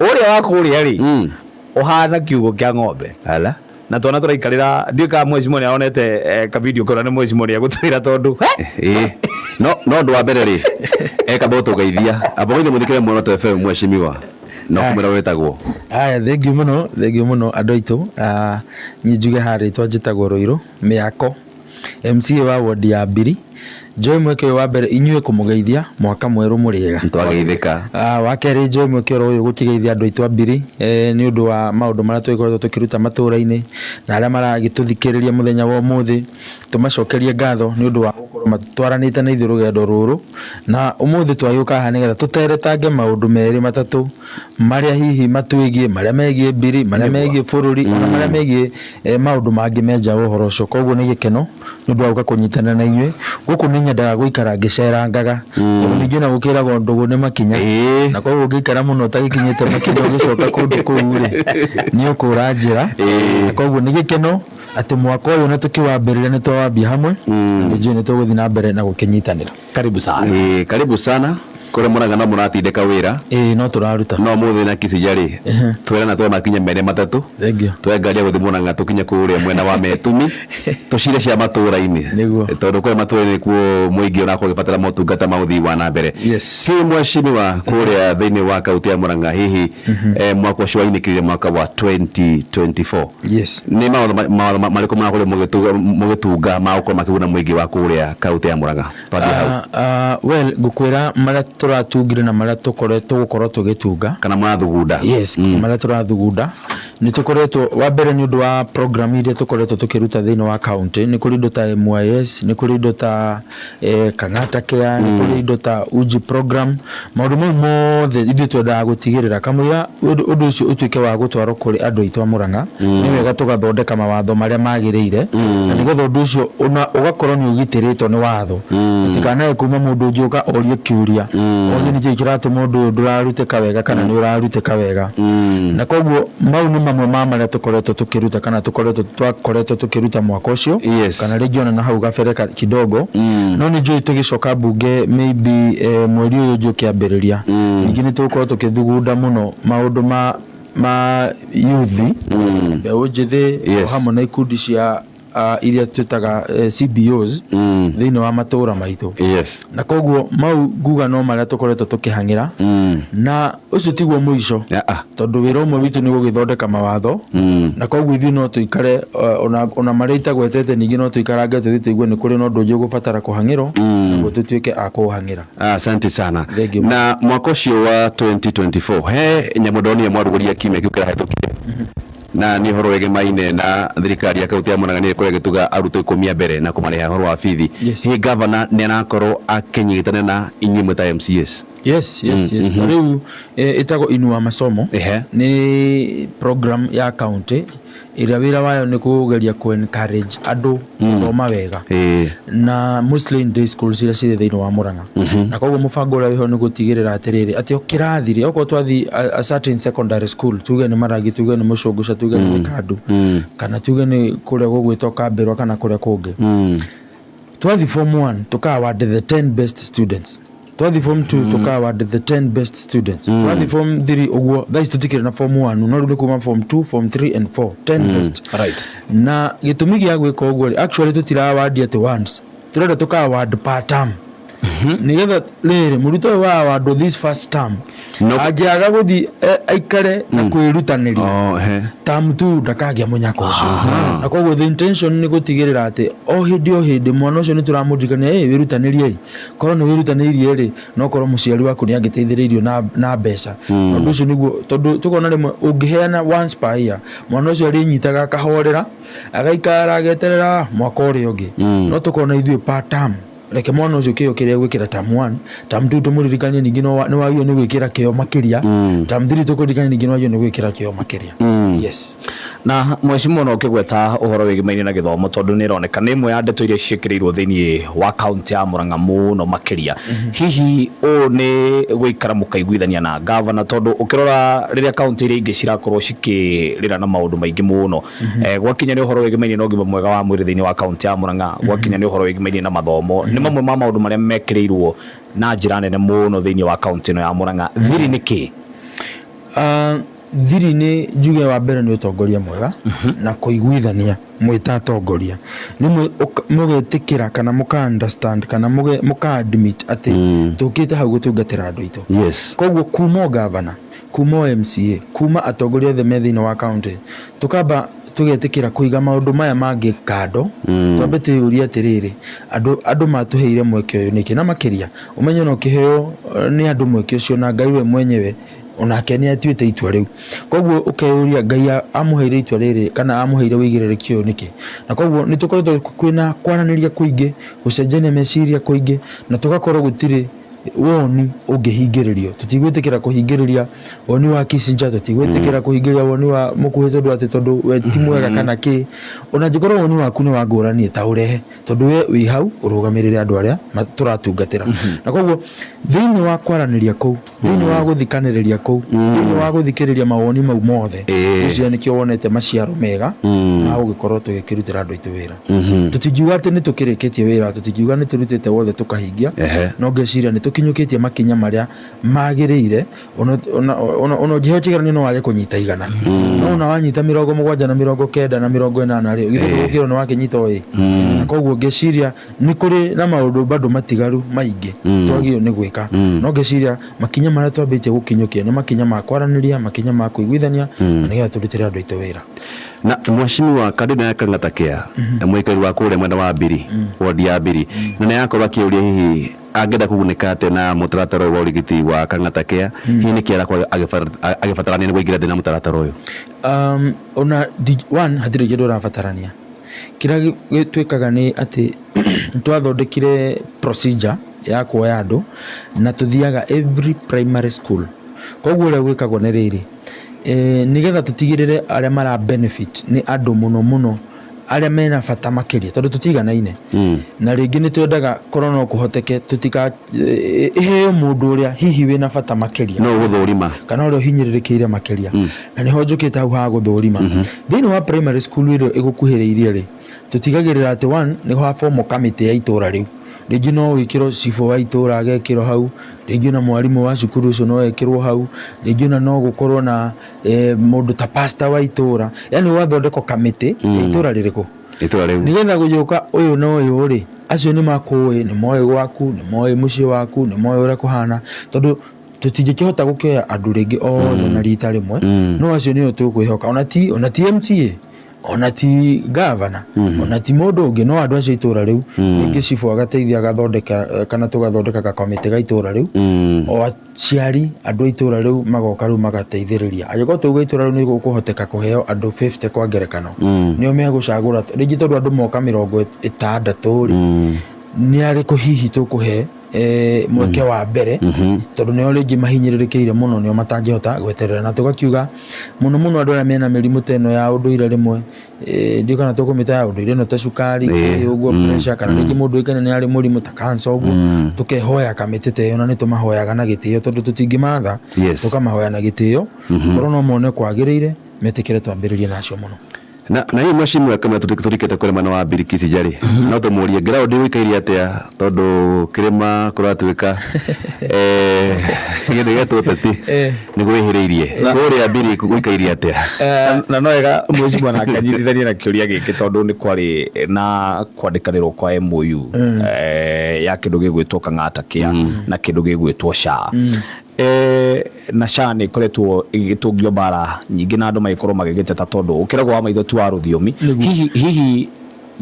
Ũrĩa wa kũrĩa rĩ, ũhana kiugũ kĩa ng'ombe. Ala. Na twana tũraikarĩra, ndiũĩ kana mheshimiwa nĩ aronete kavideo kau, na nĩ mheshimiwa nĩ egũtwĩra tondũ Ĩĩ. No ũndũ wa mbere rĩ, eka gũtũgeithia. Amba ũgeithie mũthikĩrĩria Muoroto FM, mheshimiwa. Na ũkĩmwĩra wĩtagwo. Aya, thengiũ mũno, thengiũ mũno andũ aitũ. Niĩ njuge haha rĩtwa njĩtagwo Rũirũ Mĩako, MCA wa ward ya Mbiri. Njoe mweke ũyũ wa mbere inyuĩ kũmũgeithia mwaka mwerũ mũrĩega. Nĩtwageithĩka. Wa kerĩ njoe mweke oro ũyũ gũkĩgeithia andũ aitũ a Mbiri nĩ ũndũ wa maũndũ marĩa tũgĩkoretwo tũkĩruta matũra-inĩ na arĩa maragĩtũthikĩrĩria mũthenya wa ũmũthĩ. Tũmacokerie ngatho nĩ ũndũ wa gũkorwo matwaranĩte na ithuĩ rũgendo rũrũ. Na ũmũthĩ twagĩũka haha nĩgetha tũteretange maũndũ merĩ matatũ marĩa hihi matwĩgiĩ, marĩa megiĩ Mbiri, marĩa megiĩ bũrũri, ona marĩa megiĩ maũndũ mangĩ me nja wa ũhoro ũcio. Koguo nĩ gĩkeno nĩ ũndũ wa gũka kũnyitanĩra na inyuĩ. Gũkũ nĩ nyendaga gũikara ngĩcerangaga, tondũ ningĩ ona gũkĩragwo ndũgũ nĩ makinya, na koguo ũngĩikara mũno ũtagĩkinyĩte makinya ũgĩcoka kũndũ kũu rĩ, nĩ ũkũra njĩra. Na koguo nĩ gĩkeno atĩ mwaka ũyũ na tũkĩwambĩrĩria nĩ twawambia hamwe, na nĩ njũĩ nĩ tũgũthiĩ na mbere na gũkĩnyitanĩra. Karibu sana. Ĩĩ, karibu sana. Kũrĩa Mũrang'a no mũratindĩka wĩra. Ĩĩ, no tũraruta. No ũmũthĩ na Kicija rĩ, twerana tuoe makinya merĩ matatũ. Thengiũ. Tuoe ngari ya gũthiĩ Mũrang'a tũkinye kũrĩa mwena wa Metumi, tũcire cia matũra-inĩ. Nĩguo. Tondũ kũrĩa matũra-inĩ nĩkuo mũingĩ ũrakorwo ũgĩbatara motungata ma ũthii wa na mbere. Yes. Kĩ mheshimiwa kũrĩa thĩinĩ wa kaũntĩ ya Mũrang'a hihi mwaka ũcio wainĩkĩrire mwaka wa 2024. Yes. Nĩ mawatho marĩkũ marakorirwo mũgĩtunga ma gũkorwo makĩguna mũingĩ wa kũrĩa kaũntĩ ya Mũrang'a? Twambie hau. Well, ngũkwĩra marĩa tũratungire na marĩa tũgũkorwo tũgĩtunga. Kana mũrathugunda. Yes, marĩa tũrathugunda. Nĩ tũkoretwo, wa mbere nĩ ũndũ wa program iria tũkoretwo tũkĩruta thĩinĩ wa county, nĩ kũrĩ indo ta MYS, nĩ kũrĩ indo ta Kang'ata Care, nĩ kũrĩ indo ta Uji program. Maũndũ mau mothe ithuĩ twendaga gũtigĩrĩra kamũira ũndũ ũcio ũtuĩke wa gũtwarwo kũrĩ andũ aitũ a Mũrang'a, nĩ wega tũgathondeka mawatho marĩa magĩrĩire, na nĩgetha ũndũ ũcio ona ũgakorwo nĩ ũgitĩrĩtwo nĩ watho. Gũtikanae kuma mũndũ ũngĩ ũka orie kĩũria, orie nĩkĩĩ kĩratũma ũndũ ũyũ ndũrarutĩka wega kana nĩ ũrarutĩka wega. Na koguo mau nĩ mamwe ma marĩa tũkoretwo tũkĩruta kana tũkoretwo twakoretwo tũkĩruta mwaka ũcio, kana rĩngĩ ona na hau gabere kidogo. No nĩ njũĩ tũgĩcoka mbunge maybe mweri ũyũ ũngĩ ũkĩambĩrĩria, ningĩ nĩ tũgũkorwo tũkĩthugunda mũno maũndũ ma youth, mbeũ njĩthĩ, o hamwe na ikundi cia iria twĩtaga CBOs thĩinĩ wa matũra maitũ. Na koguo mau nguga no marĩa tũkoretwo tũkĩhang'ĩra, na ũcio tiguo mũico, tondũ wĩra ũmwe witũ nĩ gũgĩthondeka mawatho, na koguo ithuĩ no tũikare ona marĩa itagwetete, ningĩ no tũikarange tũthiĩ tũigue nĩ kũrĩ na ũndũ ũngĩ ũgũbatara kũhang'ĩrwo, naguo tũtuĩke a kũũhang'ĩra. Asante sana. Thank you. Na mwaka ũcio wa 2024 he nyamũ ndonire mwarugũria kiumia kĩu kĩrahĩtũkire, na nĩ ũhoro wĩgemaine na thirikari ya kaunti ya Murang'a nĩ ĩkorwo ĩgĩtuga arutwo 10 a mbere na kũmarĩha ũhoro wa bithi. Hihi gavana nĩ arakorwo akĩnyitana na inyuĩ mwĩ ta MCAs? Yes. Ta rĩu ĩtagwo Inua Masomo. Nĩ program ya county ĩrĩa wĩra wayo nĩ kũgeria kũ encourage andũ gũthoma wega, na mostly in day schools iria cirĩ thĩinĩ wa Murang'a. Na koguo mũbango ũrĩa wĩho nĩ gũtigĩrĩra atĩrĩrĩ, atĩ o kĩrathi rĩ, okorwo twathiĩ a certain secondary school, tuge nĩ Maragi, tuge nĩ Mũcũngũca, tuge nĩ Gĩkandu, kana tuge nĩ kũrĩa gũgwĩtwo Kambĩrwa kana kũrĩa kũngĩ, twathiĩ form 1 tũka award the 10 best students, twathiĩ form 2 tũka award the 10 best students, twathiĩ form 3 ũguo. Thaa ici tũtikĩrĩ na form 1, no rĩu nĩ kuma form 2, form 3 and 4, 10 best. Na gĩtũmi gĩa gwĩka ũguo rĩ, actually tũtira award atĩ once, tũrenda tũka award per term, nĩgetha rĩrĩ mũrutwo ũyũ wa award this first term angĩaga gũthiĩ aikare na kwĩrutanĩria, Oh, he. Term 2 ndakagĩa mũnyaka ũcio. Na koguo the intention nĩ gũtigĩrĩra atĩ o hĩndĩ o hĩndĩ mwana ũcio nĩ tũramũririkania, ĩ wĩrutanĩrie, korwo nĩ wĩrutanĩirie rĩ, no korwo mũciari waku nĩ angĩteithĩrĩirio na mbeca. Ũndũ ũcio nĩguo tondũ tũkona rĩmwe ũngĩheana once per year, mwana ũcio arĩnyitaga akahorera, agaikara ageterera mwaka ũrĩa ũngĩ. No tũkona ithuĩ per term, reke mwana ũcio kĩo kĩrĩa gwĩkĩra term 1, term 2 tũmũririkanie ningĩ nĩ wagĩrĩirwo nĩ gwĩkĩra kĩo makĩria, term 3 tũkũririkanie ningĩ nĩ wagĩrĩirwo nĩ gwĩkĩra kĩo makĩria. Yes. Na mheshimiwa, no ũkĩgweta ũhoro wĩgĩmaine na gĩthomo, tondũ nĩ ĩroneka nĩ ĩmwe ya ndeto iria ciĩkĩrĩirwo thĩinĩ wa kaunti ya Murang'a mũno makĩria. Hihi ũũ nĩ gũikara mũkaiguithania na gavana? Tondũ ũkĩrora rĩrĩa kaunti iria ingĩ cirakorwo cikĩrĩra na maũndũ maingĩ mũno, gwakinya nĩ ũhoro wĩgĩmainie na ũgima mwega wa mwĩrĩ thĩinĩ wa kaunti ya Murang'a, gwakinya nĩ ũhoro wĩgĩmainie na mathomo, nĩ Mamwe ma maũndũ marĩa mekĩrĩirwo na njĩra nene mũno thĩinĩ wa kaunti ĩno ya Murang'a, thiri nĩ kĩ? Thiri nĩ njuge wa mbere nĩ ũtongoria mwega na kũiguithania mwĩta atongoria, rĩmwe mũgetĩkĩra kana mũka understand kana mũka admit atĩ tũkĩte hau gũtungatĩra andũ aitũ. Koguo kuma o gavana, kuma o MCA, kuma atongoria othe me thĩinĩ wa county, tũkamba tũgetĩkĩra kũiga maũndũ maya mangĩ kando, twambe twĩyũrie atĩrĩrĩ, andũ matũheire mweke ũyũ nĩkĩ? Na makĩria ũmenye no ũkĩheo nĩ andũ mweke ũcio na Ngai we mwenyewe onake nĩ atuĩte itua rĩu. Koguo ũkeyũria Ngai amũheire itua rĩrĩ kana amũheire ũigĩrĩrĩki ũyũ nĩkĩ? Na koguo nĩ tũkoretwo kwĩna kwaranĩria kũingĩ, gũcenjania meciria kũingĩ, na tũgakorwo gũtirĩ woni ũngĩhingĩrĩrio. Tũtigwĩtĩkĩra kũhingĩrĩria woni wa Kissinger, tũtigwĩtĩkĩra kũhingĩrĩria woni wa mũkuhĩ tondũ atĩ tondũ we ti mwega kana kĩ. Ona angĩkorwo woni waku nĩ wa ngũrani ta ũrehe, tondũ we wĩ hau ũrũgamĩrĩre andũ arĩa tũratungatĩra. Na koguo thĩinĩ wa kwaranĩria kũu, thĩinĩ wa gũthikanĩrĩria kũu, thĩinĩ wa gũthikĩrĩria mawoni mau mothe, ũcio nĩkĩo wonete maciaro mega ma gũgĩkorwo tũgĩkĩrutĩra andũ aitũ wĩra. Tũtingiuga atĩ nĩ tũkĩrĩkĩtie wĩra, tũtingiuga nĩ tũrutĩte wothe tũkahingia, no ngeciria nĩ tũkinyũkĩtie makinya marĩa magĩrĩire. Ona ũngĩheo kĩgeranio no wage kũnyita 100, no ona wanyita 70 na 90 na 80 rĩ, githĩ ndũgũkĩrwo nĩ wakĩnyita o ĩ. Na koguo ngeciria nĩ kũrĩ na maũndũ bado matigaru maingĩ twagĩrĩirwo nĩ gwĩka, no ngeciria makinya marĩa twambĩtie gũkinyũkia nĩ makinya ma kwaranĩria, makinya ma kũiguithania, na nĩgetha tũrutĩre andũ aitũ wĩra. Na mheshimiwa Kandida ya Kang'ata Kĩa, mũikari wa kũrĩa mwena wa Mbiri, wodi ya Mbiri, na nĩ arakorwo akĩũria hihi angĩenda kũgunĩka atĩa na mũtaratara ũyũ wa ũrigiti wa Kang'ata Kĩa, hihi nĩkĩ arakorwo agĩbatarania nĩguo aingĩre thĩinĩ wa mũtaratara ũyũ? Ona one hatirĩ kĩndũ ũrabatarania. Kĩrĩa twĩkaga nĩ atĩ twathondekire procedure ya kuoya andũ na tũthiaga every primary school. Koguo ũrĩa gwĩkagwo nĩ rĩrĩ, nĩgetha tũtigĩrĩre arĩa mara benefit nĩ andũ mũno mũno arĩa mena bata makĩria, tondũ tũtiganaine. Na rĩngĩ nĩ twendaga korwo no kũhoteke tũtika ĩheo mũndũ ũrĩa hihi wĩna bata makĩria, no gũthũrima kana ũrĩa ũhinyĩrĩrĩkĩire makĩria. Na nĩho njũkĩte hau ha gũthũrima. Thĩinĩ wa primary school ĩrĩa ĩgũkuhĩrĩirie rĩ, tũtigagĩrĩra atĩ one nĩ haformwo kamĩtĩ ya itũra rĩu. Rĩngĩ no wĩkĩrwo cibũ wa itũra agekĩrwo hau, rĩngĩ ona mwarimũ wa cukuru ũcio no ekĩrwo hau, rĩngĩ ona no gũkorwo na mũndũ ta pastor wa itũra. Yani gũgathondekwo kamĩtĩ ya itũra rĩrĩkũ? Itũra rĩu. Nĩgetha gũgĩũka ũyũ na ũyũ rĩ, acio nĩ makũĩ, nĩ moĩ gwaku, nĩ moĩ mũciĩ waku, nĩ moĩ ũrĩa kũhana, tondũ tũtingĩkĩhota gũkĩoya andũ rĩngĩ othe na rita rĩmwe, no acio nĩo tũkwĩhoka. Ona ti MCA, ona ti gavana, ona ti mũndũ ũngĩ, no andũ acio itũra rĩu. Rĩngĩ cibũ agateithia agathondeka, kana tũgathondeka gakamĩtĩ ga itũra rĩu, o aciari andũ a itũra rĩu magoka rĩu magateithĩrĩria. Angĩkorwo twauga itũra rĩu nĩ gũkũhoteka kũheo andũ 50 kwa ngerekano, nĩo megũcagũra rĩngĩ, tondũ andũ moka 60 rĩ, nĩ arĩkũ hihi tũkũhe mweke wa mbere, tondũ nĩo rĩngĩ mahinyĩrĩrĩkĩire mũno, nĩo matangĩhota gweterera. Na tũgakiuga mũno mũno andũ arĩa mena mĩrimũ ta ĩno ya ũndũire rĩmwe, ndiũĩ kana tũkũmĩta ya ũndũire ĩno, ta cukari, ũguo pressure, kana rĩngĩ mũndũ ũĩkaine nĩ arĩ mũrimũ ta cancer ũguo, tũkehoya kamĩtĩ ta ĩyo, na nĩ tũmahoyaga na gĩtĩo tondũ tũtingĩmatha, tũkamahoya na gĩtĩo korwo no mone kwagĩrĩire metĩkĩre twambĩrĩrie nacio mũno. Na hihi mheshimiwa kama tũrikĩte kũrĩ mwena wa Mbiri Kissinger rĩ, no tũmũrie ground ũikaire atĩa, tondũ kĩrĩma kũratuĩka kĩndũ gĩetwo ũteti nĩ gwĩhĩrĩirie kũrĩa Mbiri gũikaire atĩa? Na no wega mheshimiwa nake anyitithanie na kĩũria gĩkĩ, tondũ nĩ kwarĩ na kwandĩkanĩrwo kwa MOU ya kĩndũ gĩgwĩtwo Kang'ata Kĩa na kĩndũ gĩgwĩtwo SHA. Na SHA nĩ ĩkoretwo ĩgĩtũngio mbara nyingĩ na andũ magĩkorwo magĩgĩteta tondũ ũkĩragwo wa maitho ti wa rũthiomi. Hihi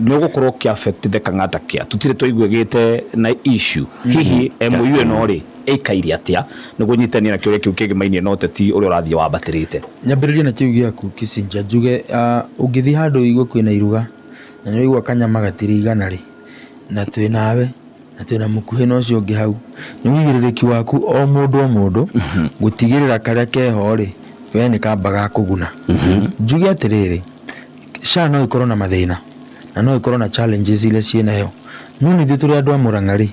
nĩ ũgũkorwo ũkĩ affect the Kang'ata Kĩa? Tũtirĩ twaigua ĩgĩte na issue. Hihi MOU ĩno rĩ ĩikaire atĩa, nĩguo nyitania na kĩũria kĩu kĩgĩmainie na ũteti ũrĩa ũrathiĩ wambatĩrĩte? Nyambĩrĩrie na kĩu gĩaku Kissinger, njuge ũngĩthiĩ handũ ũigue kwĩna iruga na nĩ ũraigua kanyama gatirĩ igana rĩ, na twĩ nawe na twĩna mũkuhĩ na ũcio ũngĩ hau, nĩ ũigĩrĩrĩki waku o mũndũ o mũndũ gũtigĩrĩra karĩa keho rĩ, we nĩ kamba gakũguna. Njuge atĩrĩrĩ, SHA no ĩkorwo na mathĩna na no ĩkorwo na challenges iria ciĩnayo, no nĩ ithuĩ tũrĩ andũ a Murang'a rĩ,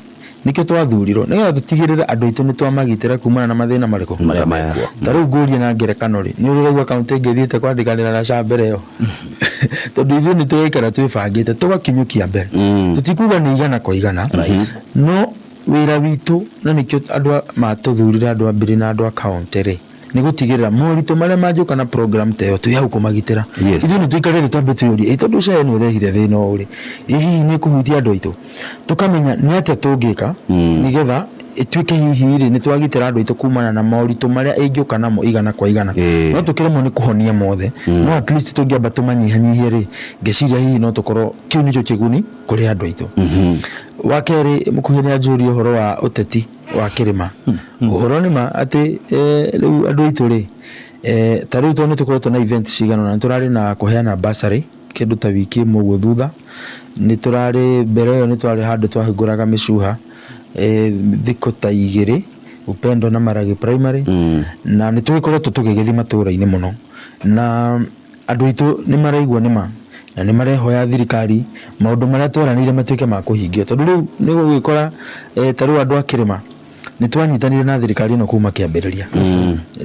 nĩkĩo twathurirwo nĩgetha tũtigĩrĩre andũ aitũ nĩ twamagitĩra kumana na mathĩna marĩkũ? Marĩa mekuo. Ta rĩu ngũrie na ngerekano rĩ, nĩ ũrĩ ũraigua kaũntĩ ĩngĩ ĩthiĩte kwandĩkanĩra na SHA mbere ĩyo? Tondũ ithuĩ nĩ tũgaikara twĩbangĩte, tũgakinyũkia mbere. Tũtikuga nĩ igana kwa igana, no wĩra witũ, na nĩkĩo andũ matũthurire, andũ a Mbiri na andũ a kaũntĩ rĩ, nĩ gũtigĩrĩra moritũ marĩa mangĩũka na program ta ĩyo, twĩ hau kũmagitĩra. Ithuĩ nĩ tũikarĩte twambe twĩyũrie, ĩ tondũ SHA nĩ ũrehire thĩna ũyũ rĩ, ĩ hihi nĩ kũhutia andũ aitũ? Tũkamenya nĩ atĩa tũngĩka nĩgetha ĩtuĩke hihi rĩ nĩ twagitĩra andũ aitũ kumana na moritũ marĩa ĩngĩũka namo igana kwa igana. No tũkĩremwo nĩ kũhonia mothe, no at least tũngĩamba tũmanyihanyihie rĩ, ngeciria hihi no tũkorwo kĩu nĩkĩo kĩguni kũrĩ andũ aitũ. Wa kerĩ, mũkuhĩ nĩ anjũria ũhoro wa ũteti wa kĩrĩma. Ũhoro nĩ ma atĩ rĩu andũ aitũ rĩ, ta rĩu tondũ nĩ tũkoretwo na event cigana ũna, nĩ tũrarĩ na kũheana bursary kĩndũ ta wiki ĩmwe ũguo thutha, nĩ tũrarĩ mbere ĩyo nĩ twarĩ handũ twahingũraga mĩcuha thikũ ta igĩrĩ, Upendo na Maragi Primary, na nĩ tũgĩkoretwo tũgĩgĩthiĩ matũra-inĩ mũno, na andũ aitũ nĩ maraigua nĩ ma, na nĩ marehoya thirikari maũndũ marĩa tweranĩire matuĩke ma kũhingio, tondũ rĩu nĩ gũgĩkora ta rĩu andũ a kĩrĩma nĩ twanyitanire na thirikari ĩno kuma kĩambĩrĩria.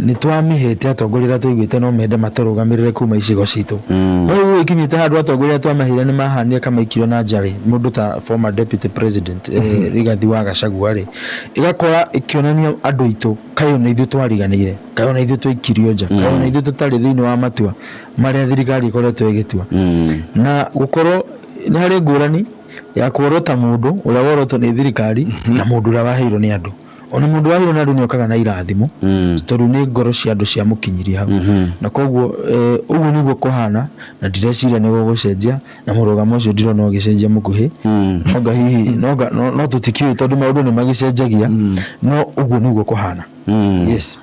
Nĩ twamĩhete atongoria arĩa twaiguĩte no mende matũrũgamĩrĩre kuma icigo citũ. No rĩu gũgĩkinyĩte handũ atongoria arĩa twamaheire nĩ mahanire kamaikiro na nja rĩ, mũndũ ta former deputy president Rigathi wa Gachagua rĩ, ĩgakora ĩkĩonania andũ aitũ kaĩ ona ithuĩ twariganĩire, kaĩ ona ithuĩ twaikirio nja, kaĩ ona ithuĩ tũtarĩ thĩinĩ wa matua marĩa thirikari ĩkoretwo ĩgĩtua. Na gũkorwo nĩ harĩ ngũrani ya kuorota mũndũ ũrĩa worotwo nĩ thirikari na mũndũ ũrĩa waheirwo nĩ andũ. Ona mũndũ waheirwo nĩ andũ nĩ okaga na irathimo, tondũ nĩ ngoro cia andũ ciamũkinyirie hau. Na koguo ũguo nĩguo kũhana, na ndireciria nĩ gũgũcenjia, na mũrũgamo ũcio ndirona ũgĩcenjia mũkuhĩ. Nonga hihi, nonga, no tũtikĩũĩ tondũ maũndũ nĩ magĩcenjagia, no ũguo nĩguo kũhana. Yes.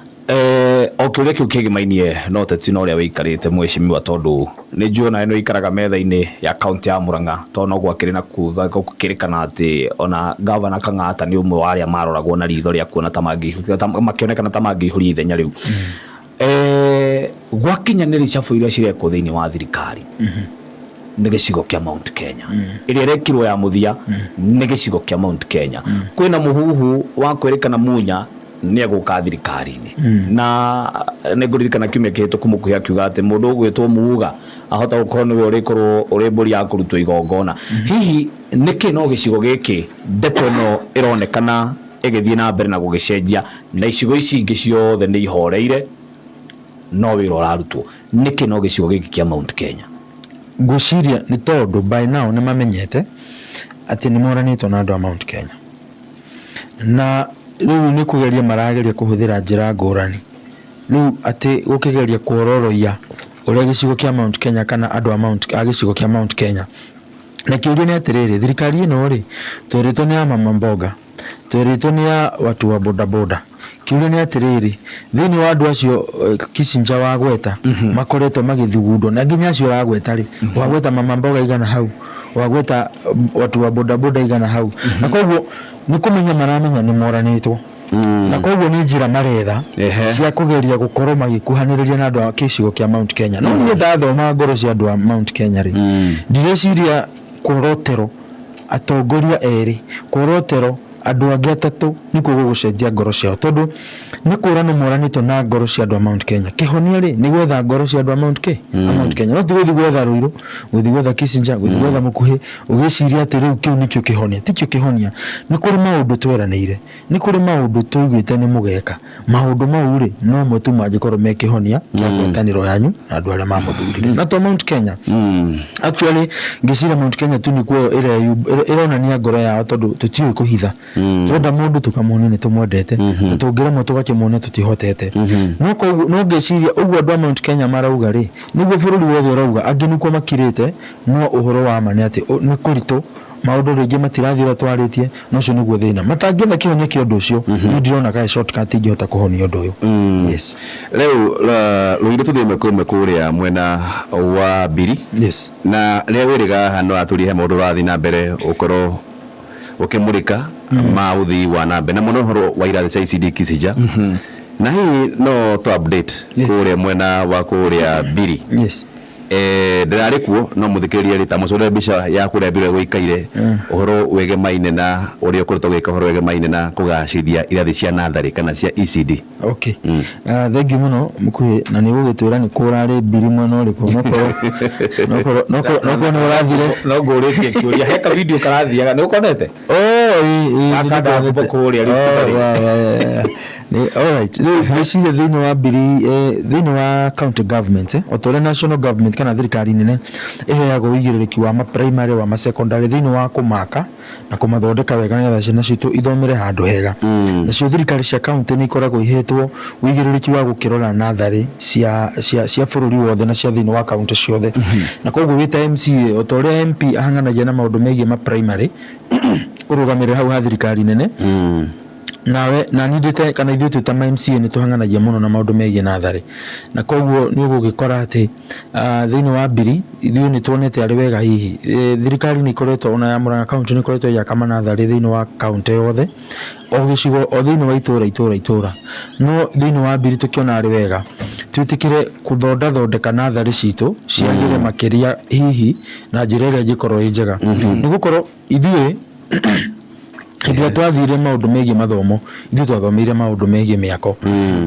O kĩũria kĩu kĩgimainie no ũteti na ũrĩa wĩikarĩte mwĩcimiwa, tondũ nĩ njũĩ onawe nĩ ũikaraga metha-inĩ ya kaũntĩ ya Murang'a, tondũ no gwakĩrĩ na kuga gũkĩrĩkana atĩ ona gavana Kang'ata nĩ ũmwe wa arĩa maroragwo na ritho rĩa kuona ta makĩonekana ta mangĩihũria ithenya rĩu. Gwakinya nĩ reshuffle iria cirekwo thĩinĩ wa thirikari, nĩ gĩcigo kĩa Mount Kenya ĩrĩa ĩrekirwo ya mũthia, nĩ gĩcigo kĩa Mount Kenya kwĩna mũhuhu wa kwĩrĩkana Munya nĩ egũka thirikari-inĩ, na nĩ ngũririkana kiumia kĩhĩtũku mũkuhĩ akiuga atĩ mũndũ ũgwĩtwo Muga ahota gũkorwo nĩwe ũrĩkorwo ũrĩ mbũri ya kũrutwo igongona. Hihi nĩkĩ no gĩcigo gĩkĩ ndeto ĩno ĩronekana ĩgĩthiĩ na mbere na gũgĩcenjia, na icigo ici ingĩ ciothe nĩ ihoreire no wĩra ũrarutwo? Nĩkĩ no gĩcigo gĩkĩ kĩa Mount Kenya? Ngwĩciria nĩ tondũ by now nĩ mamenyete atĩ nĩ moranĩtwo na andũ a Mount Kenya, na rĩu nĩ kũgeria marageria kũhũthĩra njĩra ngũrani rĩu atĩ gũkĩgeria kuororoia ũrĩa gĩcigo kĩa Mount Kenya kana andũ a Mount a gĩcigo kĩa Mount Kenya. Na kĩũria nĩ atĩrĩrĩ, thirikari ĩno rĩ, twerĩtwo nĩ ya mama mboga, twerĩtwo nĩ ya watu wa bodaboda. Kĩũria nĩ atĩrĩrĩ, thĩinĩ wa andũ acio Kissinger wagweta makoretwo magĩthugundwo, na nginya acio ũragweta rĩ, wagweta mama mboga igana hau, wagweta watu wa bodaboda igana hau, na koguo nĩ kũmenya maramenya nĩ moranĩtwo, na koguo nĩ njĩra maretha cia kũgeria gũkorwo magĩkuhanĩrĩria na andũ a gĩcigo kĩa Mount Kenya. No niĩ ndathoma ngoro cia andũ a Mount Kenya rĩ, ndireciria kworotero atongoria erĩ, kworotero andũ angĩ atatũ nĩkuo gũgũcenjia ngoro ciao, tondũ nĩ kũrano moranĩtwo na ngoro cia andũ a Mount Kenya. Kĩhonia rĩ, nĩ gwetha ngoro cia andũ a Mount Ke a Mount Kenya, no ti gũthiĩ gwetha Ruiru, gũthiĩ gwetha Kissinger, gũthiĩ gwetha mũkuhĩ ũgĩciria atĩ rĩu kĩu nĩkĩo kĩhonia. Tikĩo kĩhonia. Nĩ kũrĩ maũndũ tweranĩire, nĩ kũrĩ maũndũ twaugĩte nĩ mũgeka. Maũndũ mau rĩ, no mo tu mangĩkorwo me kĩhonia kĩa ngwatanĩro yanyu na andũ arĩa mamũthurire. Na to Mount Kenya, actually ngĩciria Mount Kenya tu nĩkuo ĩronania ngoro yao, tondũ tũtiũĩ kũhitha. Twenda mũndũ tũkamuonia nĩ tũmwendete, na tũngĩremwo tũgakĩmuonia tũtihotete. No koguo no ngĩciria ũguo andũ a Mount Kenya marauga rĩ, nĩguo bũrũri wothe ũrauga. Angĩ nĩkuo makirĩte, no ũhoro wa ma nĩ atĩ nĩ kũritũ, maũndũ rĩngĩ matirathiĩ ũrĩa twarĩtie, na ũcio nĩguo thĩna. Matangĩetha kĩhonia kĩa ũndũ ũcio, niĩ ndirona kaĩ shortcut ingĩhota kũhonia ũndũ ũyũ. Yes. Rĩu rũire tũthiĩ ĩmwe kwa ĩmwe kũrĩa mwena wa Mbiri. Na rĩrĩa wĩrĩga haha no atũrie he maũndũ ũrathiĩ na mbere ũkorwo ũkĩmũrĩka ma ũthii wa na mbere, na mũno ũhoro wa irathi cia ECD Kissinger, na hihi no tũ update kũrĩa mwena wa kũrĩa Mbiri? Yes. Ndĩrarĩ kuo no mũthikĩrĩria rĩ ta mũcore mbica ya kũrĩa mbiro gũikaire ũhoro wĩgemaine na ũrĩa ũkoretwo ũgĩka ũhoro wĩgemaine na kũgacĩrithia irathi cia natharĩ kana cia ECD. Okay. Thank you mũno mũkuhĩ, na nĩ ũgũgĩtwĩra nĩ kũ ũrarĩ mbiri mwena ũrĩkũ, nokorwo nĩ ũrathire. No ngũrĩtie kĩũria, he ka video karathiaga, nĩ ũkonete? Oh, ĩ, ĩ, Gaka nĩ ndakũmba kũrĩa Rift Oh, Valley. yeah. Alright. Rĩu ngwĩciria thĩinĩ wa mbiri, thĩinĩ wa county government, o ta ũrĩa national government kana thirikari nene ĩheagwo ũigĩrĩrĩki wa ma primary, wa ma secondary thĩinĩ wa kũmaka na kũmathondeka wega nĩgetha ciana citũ ithomere handũ hega. Nacio thirikari cia county nĩ ikoragwo ihetwo ũigĩrĩrĩki wa gũkĩrora natharĩ cia bũrũri wothe na cia thĩinĩ wa county ciothe. Na koguo wĩ ta MCA, o ta ũrĩa MP ahang'anagia na maũndũ megiĩ ma primary kũrũgamĩrĩra hau ha thirikari nene, nawe na niĩ ndĩte kana ithuĩ twĩ ta ma MCA nĩ tũhang'anagia mũno na maũndũ megiĩ natharĩ. Na koguo nĩ ũgũgĩkora atĩ thĩinĩ wa mbiri ithuĩ nĩ tuonete arĩ wega hihi. Thirikari nĩ ikoretwo ona ya Murang'a county nĩ ikoretwo ĩgĩaka manatharĩ thĩinĩ wa county yothe, o gĩcigo, o thĩinĩ wa itũra, itũra, itũra. No thĩinĩ wa mbiri tũkĩona arĩ wega twĩtĩkĩre gũthondathondeka natharĩ citũ ciagĩre makĩria hihi na njĩra ĩrĩa ĩngĩkorwo ĩ njega. Nĩ gũkorwo ithuĩ hĩndĩ ĩrĩa twathire maũndũ megiĩ mathomo, ithuĩ twathomeire maũndũ megiĩ mĩako.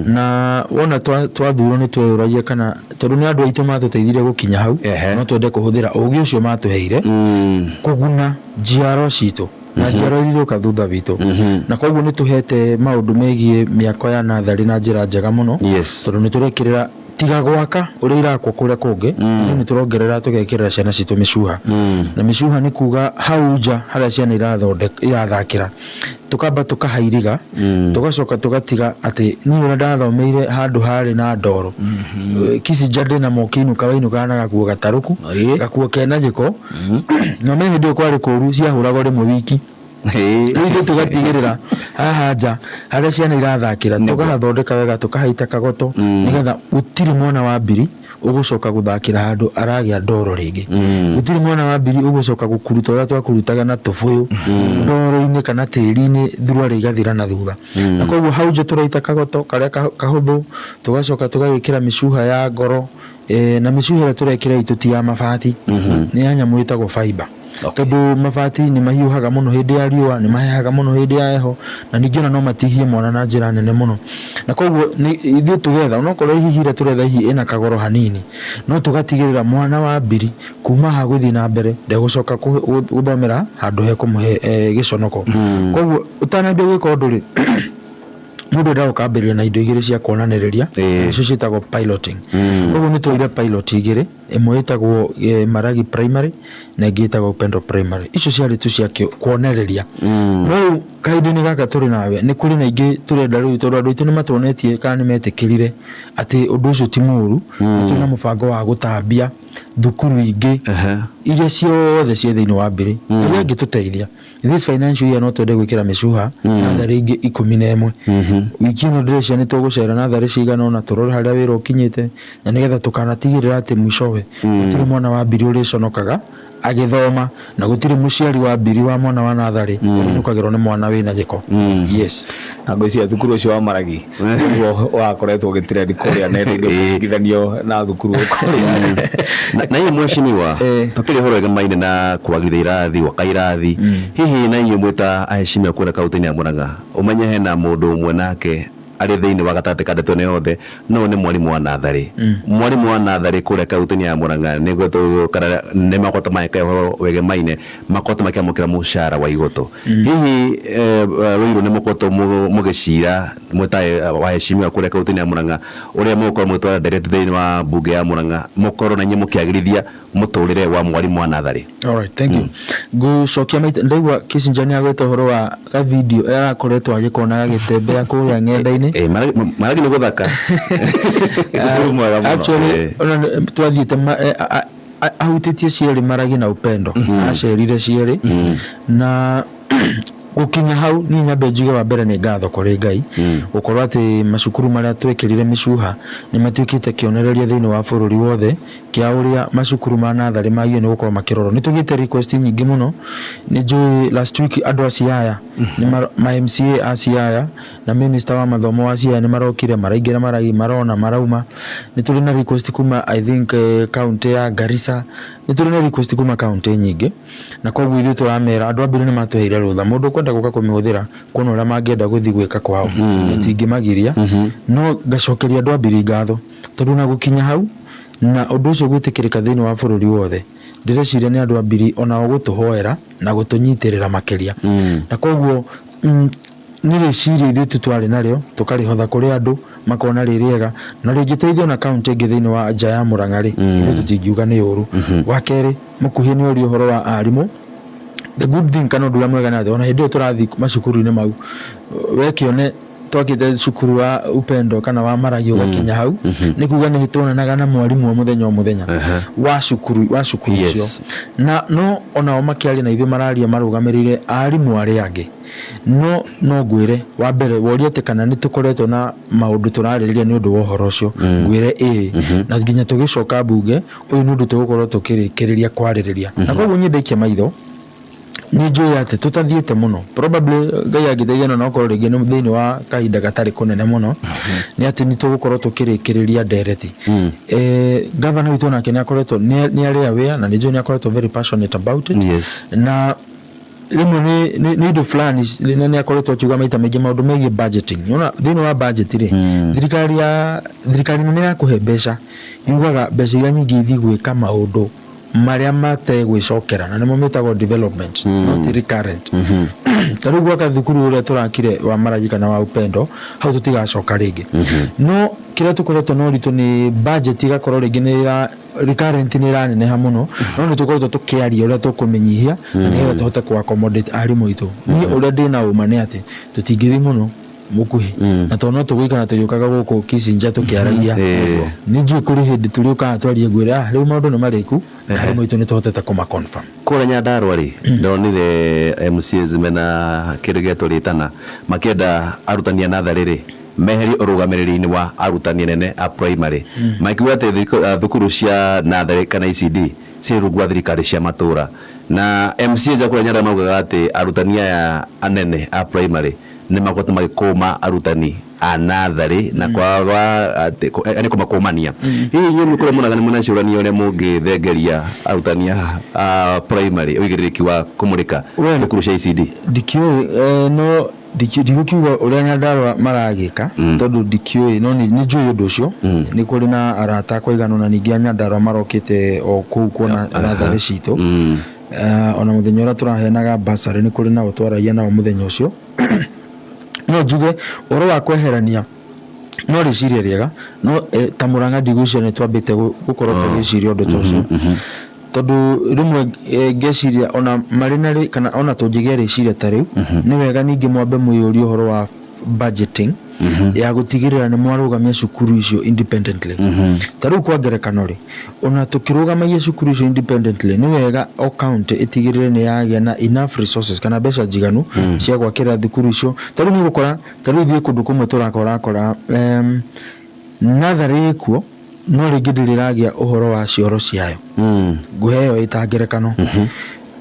Na wona twathurwo nĩ tweyũragia kana tondũ nĩ andũ aitũ matũteithirie gũkinya hau, no twende kũhũthĩra ũgĩ ũcio matũheire kũguna njiarwa citũ na njiarwa iria iroka thutha witũ. Na koguo nĩ tũhete maũndũ megiĩ mĩako ya natharĩ na njĩra njega mũno, tondũ nĩ tũrekĩrĩra tiga gwaka ũrĩa irakwo kũrĩa kũngĩ, ithuĩ nĩ tũrongerera tũgekĩrĩra ciana citũ mĩcuha. Na mĩcuha nĩ kuga hau nja harĩa ciana irathakĩra, tũkamba tũkahairiga, tũgacoka tũgatiga atĩ niĩ ũrĩa ndathomeire handũ harĩ na ndoro. Kicinja ndĩna mokĩinũka wainũkaga na gakuo gatarũku, gakuo kena gĩko. Na me hĩndĩ ĩyo kwarĩ kũru, ciahũragwo rĩmwe wiki. Rĩu ithuĩ tũgatigĩrĩra haha nja harĩa ciana irathakĩra, tũgahathondeka wega, tũkahaita kagoto, nĩgetha gũtirĩ mwana wa mbiri ũgũcoka gũthakĩra handũ aragĩa ndoro rĩngĩ. Gũtirĩ mwana wa mbiri ũgũcoka gũkuruta ũrĩa twakurutaga na tũbũyũ ndoro-inĩ kana tĩri-inĩ, thuruarĩ igathira na thutha. Na koguo hau nja tũraita kagoto karĩa kahũthũ, tũgacoka tũgagĩkĩra mĩcuha ya ngoro, na mĩcuha ĩrĩa tũrekĩra itũ ti ya mabati, nĩ ya nyamũ ĩtagwo fiber. Tondũ mabati nĩ mahiũhaga mũno hĩndĩ ya riũa, nĩ mahehaga mũno hĩndĩ ya heho, na ningĩ ona no matihie mwana na njĩra nene mũno. Na koguo ithuĩ tũgetha, onokorwo hihi ĩrĩa tũretha hihi ĩna kagoro hanini, no tũgatigĩrĩra mwana wa mbiri kuma haha gũthiĩ na mbere ndegũcoka gũthomera handũ hekũmũhe gĩconoko. Koguo ũtanambia gwĩka ũndũ rĩ, mũndũ endaga gũkambĩrĩria na indo igĩrĩ cia kuonanĩrĩria, nĩcio ciĩtagwo piloting. Koguo nĩ twoire pilot igĩrĩ, ĩmwe ĩtagwo Maragi Primary na ĩngĩ ĩtagwo Upendo Primary. Icio ciarĩ tu cia kuonereria. No rĩu kahinda-inĩ gaka tũrĩ nawe nĩ kũrĩ na ingĩ tũrenda rĩu, tondũ andũ aitũ nĩ matuonetie kana nĩ metĩkĩrire atĩ ũndũ ũcio ti mũũru. Nĩ twĩna mũbango wa gũtambia thukuru ingĩ iria ciothe ciĩ thĩinĩ wa mbiri, iria ingĩtũteithia. This financial year no twende gwĩkĩra mĩcuha natharĩ ingĩ 11. Wiki ĩno ndĩreciria nĩ tũgũcera natharĩ cigana ũna tũrore harĩa wĩra ũkinyĩte, na nĩgetha tũkanatigĩrĩra atĩ mũicowe gũtirĩ mwana wa mbiri ũrĩconokaga agĩthoma, na gũtirĩ mũciari wa mbiri wa mwana wa natharĩ ũrĩinũkagĩrwo nĩ mwana wĩna gĩko. Yes. Na ngwĩciria thukuru ũcio wa Maragi nĩguo wakoretwo ũgĩtrend kũrĩa nenda-inĩ ũkĩringithanio na thukuru kũrĩa. Na inyuĩ mheshimiwa, tũkĩrĩ ũhoro wĩgemaine na kwagĩrithia irathi, gwaka irathi, hihi na inyuĩ mwĩ ta aheshimiwa kũrĩa kaũntĩ-inĩ ya Murang'a, ũmenye hena mũndũ ũmwe nake arĩ thĩinĩ wa gatagatĩ ka ndeto ĩno yothe, no nĩ mwarimũ wa natharĩ. Mwarimũ wa natharĩ kũrĩa kaũntĩ-inĩ ya Murang'a nĩ kana nĩ makoretwo magĩka ũhoro wĩgemaine, makoretwo makĩamũkĩra mũcara wa igũtũ. Hihi Ruiru nĩ mũkoretwo mũgĩcira mwĩ ta waheshimiwa kũrĩa kaũntĩ-inĩ ya Murang'a, ũrĩa mũgũkorwo mũgĩtwara ndereti thĩinĩ wa mbunge ya Murang'a, mũkorwo na inyuĩ mũkĩagĩrithia mũtũrĩre wa mwarimũ wa natharĩ? Alright, thank you. Ngũcokia maita, ndaigua Kissinger nĩ agweta ũhoro wa ga video arakoretwo agĩkona gagĩtembea kũrĩa ng'enda-inĩ. Maragi nĩ gũthaka. Thukuru mwega mũno. Actually, ona twathiĩte ahutĩtie cierĩ Maragi na Upendo. Acerire cierĩ. Na Gũkinya hau, niĩ nyambe njuge wa mbere nĩ ngatho kũrĩ Ngai gũkorwo atĩ macukuru marĩa twekĩrire mĩcuha nĩ matuĩkĩte kĩonereria thĩinĩ wa bũrũri wothe kĩa ũrĩa macukuru ma natharĩ magĩrĩirwo nĩ gũkorwo makĩrorwo. Nĩ tũgĩte request nyingĩ mũno. Nĩ njũĩ last week andũ a Siaya, ma MCA a Siaya na minister wa mathomo wa Siaya nĩ marokire, maraingĩra, marona, marauma. Nĩ tũrĩ na request kuma, I think, county ya Garissa. Nĩ tũrĩ na request kuma county nyingĩ, na koguo ithuĩ tũramera andũ a Mbiru nĩ matũheire rũtha, mũndũ ũkwenda gũka kũmĩhũthĩra kuona ũrĩa mangĩenda gũthiĩ gwĩka kwao, tũtingĩmagiria. No ngacokeria andũ a Mbiri ngatho tondũ na gũkinya hau na ũndũ ũcio gwĩtĩkĩrĩka thĩinĩ wa bũrũri wothe, ndĩreciria nĩ andũ a Mbiri onao gũtũhoera na gũtũnyitĩrĩra makĩria. Na koguo nĩ rĩciria ithuĩ tu twarĩ narĩo, tũkarĩhotha kũrĩ andũ makona rĩ rĩega na rĩngĩteithio na kaunti ĩngĩ thĩinĩ wa nja ya Murang'a rĩ, ithuĩ tũtingiuga nĩ ũru. Wa kerĩ, mũkuhĩ nĩ ũria ũhoro wa arimũ. The good thing kana ũndũ ũrĩa mwega nĩ atĩ ona hĩndĩ ĩyo tũrathiĩ macukuru-inĩ mau, wekĩone twakĩte cukuru wa Upendo kana wa Maragi ũgakinya hau, nĩ kuga nĩ tuonanaga na mwarimũ o mũthenya o mũthenya wa cukuru ũcio. Na no onao makĩaria na ithuĩ, mararia marũgamĩrĩire arimũ arĩa angĩ. No ngwĩre wa mbere woria atĩ kana nĩ tũkoretwo na maũndũ tũrarĩrĩria nĩ ũndũ wa ũhoro ũcio, ngwĩre ĩĩ, na nginya tũgĩcoka mbunge ũyũ nĩ ũndũ tũgũkorwo tũkĩrĩkĩrĩria kwarĩrĩria. Na koguo niĩ ndaikia maitho, nĩ njũĩ atĩ tũtathiĩte mũno, probably Ngai angĩteithia na okorwo rĩngĩ nĩ thĩinĩ wa kahinda gatarĩ kũnene mũno, nĩ atĩ nĩ tũgũkorwo tũkĩrĩkĩrĩria ndereti. Gavana witũ nake nĩ akoretwo nĩ arĩ aware na nĩ njũĩ nĩ akoretwo very passionate about it. Na rĩmwe nĩ indo fulani na nĩ akoretwo akiuga maita maingĩ maũndũ megiĩ budgeting. Nĩwona thĩinĩ wa budget rĩ, thirikari ya thirikari nene ya kũhe mbeca yugaga mbeca iria nyingĩ ithiĩ gwĩka maũndũ marĩa mategwĩcokera, na nĩmo metagwo development, not recurrent. Ta rĩu gwaka thukuru ũrĩa tũrakire wa Maragi kana wa Upendo, hau tũtigacoka rĩngĩ. No kĩrĩa tũkoretwo na ũritũ nĩ budget ĩgakorwo rĩngĩ nĩ ĩra recurrent, nĩ ĩraneneha mũno, no nĩ tũkoretwo tũkĩaria ũrĩa tũkũmĩnyihia na nĩgetha tũhote kũ accommodate arimũ aitũ. Niĩ ũrĩa ndĩna ũma nĩ atĩ tũtingĩthiĩ mũno mũkuhĩ, na tondũ no tũgũikara tũgĩũkaga gũkũ Kicinja tũkĩaragia, nĩ njũĩ kũrĩ hĩndĩ tũrĩũkaga twarie, ngwĩre, "Ah, rĩu maũndũ nĩ marĩku na arimũ aitũ nĩ tũhotete kũma confirm." Kũrĩa Nyandarua rĩ, ndonire MCAs mena kĩndũ gĩetwo rĩtana makĩenda arutani a natharĩ rĩ meherio ũrũgamĩrĩri-inĩ wa arutani anene a primary, makiuga atĩ thukuru cia natharĩ kana ECD ciĩ rungu wa thirikari cia matũra. Na MCAs a kũrĩa Nyandarua maugaga atĩ arutani aya anene a primary nĩ makoretwo magĩkũma arutani a natharĩ na kwaga atĩ nĩ kũmakũmania. Hihi inyuĩ mũkũrĩa mũraga nĩ mũnacũrania ũrĩa mũngĩthengeria arutani a primary ũigĩrĩrĩki wa kũmũrĩka thukuru cia ECD? Ndikĩũĩ, no ndigũkiuga ũrĩa Nyandarua maragĩka tondũ ndikĩũĩ, no nĩ njũĩ ũndũ ũcio nĩ kũrĩ na arata akwa aigana ũna ningĩ a Nyandarua marokĩte o kũu kuona natharĩ citũ. Ona mũthenya ũrĩa tũraheanaga bursary nĩ kũrĩ nao twaragia nao mũthenya ũcio. No njuge ũhoro wa kweherania no rĩciria rĩega, no ta Mũrang'a ndigwĩciria nĩ twambĩte gũkorwo tũgĩciria ũndũ ta ũcio, tondũ rĩmwe ngeciria ona marĩ na rĩ kana ona tũngĩgĩa rĩciria ta rĩu, nĩ wega ningĩ mwambe mwĩyũrie ũhoro wa budgeting ya gũtigĩrĩra nĩ mwarũgamia cukuru icio independently. Ta rĩu kwa ngerekano rĩ, ona tũkĩrũgamagia cukuru icio independently, nĩ wega o county ĩtigĩrĩre nĩ yagĩa na enough resources kana mbeca njiganu cia gwakĩra thukuru icio. Ta rĩu nĩ ũgũkora, ta rĩu ithuĩ kũndũ kũmwe tũrakorakora natharĩ ĩkuo, no rĩngĩ ndĩrĩ ĩragĩa ũhoro wa cioro ciayo. Ngũheo ĩta ngerekano,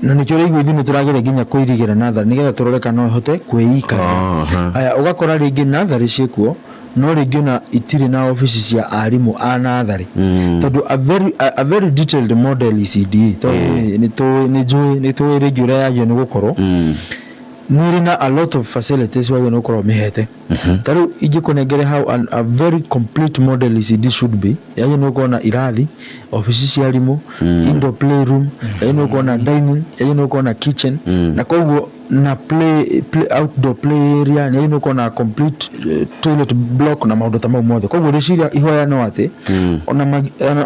na nĩkĩo ũraigua ithuĩ nĩ tũrageria nginya kũirigĩra natharĩ nĩgetha tũrore kana no ĩhote kwĩikarĩra. Aya, ũgakora rĩngĩ natharĩ ciĩkuo, no rĩngĩ ona itirĩ na obici cia arimũ a natharĩ, tondũ a very detailed model ECD, tondũ nĩ njũĩ nĩ tũĩ rĩngĩ ũrĩa yagĩrĩirwo nĩ gũkorwo nĩ ĩrĩ na a lot of facilities wagĩrĩirwo nĩ gũkorwo mĩhete. Ta rĩu ingĩkũnengere how a very complete model ECD should be, yagĩrĩirwo nĩ gũkorwo na irathi, obici cia arimũ, indoor playroom, yagĩrĩirwo nĩ gũkorwo na dining, yagĩrĩirwo nĩ gũkorwo na kitchen, na koguo na play outdoor play area, yagĩrĩirwo nĩ gũkorwo na complete toilet block na maũndũ ta mau mothe. Koguo rĩciria ihoya no atĩ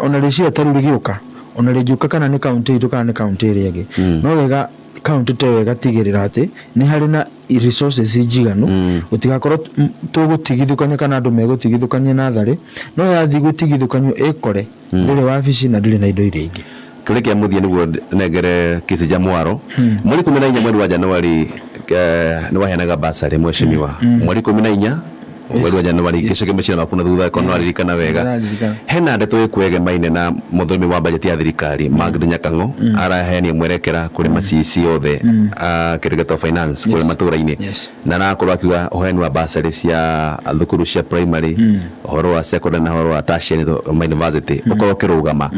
ona rĩciria ta rĩu rĩgĩũka, ona rĩngĩũka kana nĩ kaunti itũ kana nĩ kaunti ĩrĩa ĩngĩ, no wega kaunti ta ĩyo ĩgatigĩrĩra atĩ nĩ harĩ na resources njiganu, gũtigakorwo tũgũtigithũkania kana andũ megũtigithũkania natharĩ, no yathiĩ gũtigithũkanio ĩkore ndĩrĩ wabici na ndĩrĩ na indo iria ingĩ. Kĩũria kĩa mũthia nĩguo nengere Kĩcinja Mwaro, mweri 14 mweri wa Januari Nĩ waheanaga basarĩ, mheshimiwa, mweri 14 mweri wa Januari, ngĩcokia meciria maku na thutha korwo nĩwaririkana wega. Ndĩraririkana. Hena ndeto ĩkwegemaine na mũthũrimi wa bajeti ya thirikari Magdi Nyakang'o araheania mwerekera kũrĩ ma CEC othe a kĩndũ gĩtagwo finance kũrĩ matũra-inĩ, na arakorwo akiuga ũheani wa basarĩ cia thukuru cia primary, ũhoro wa secondary na ũhoro wa tertiary ma university ũkorwo ũkĩrũgama.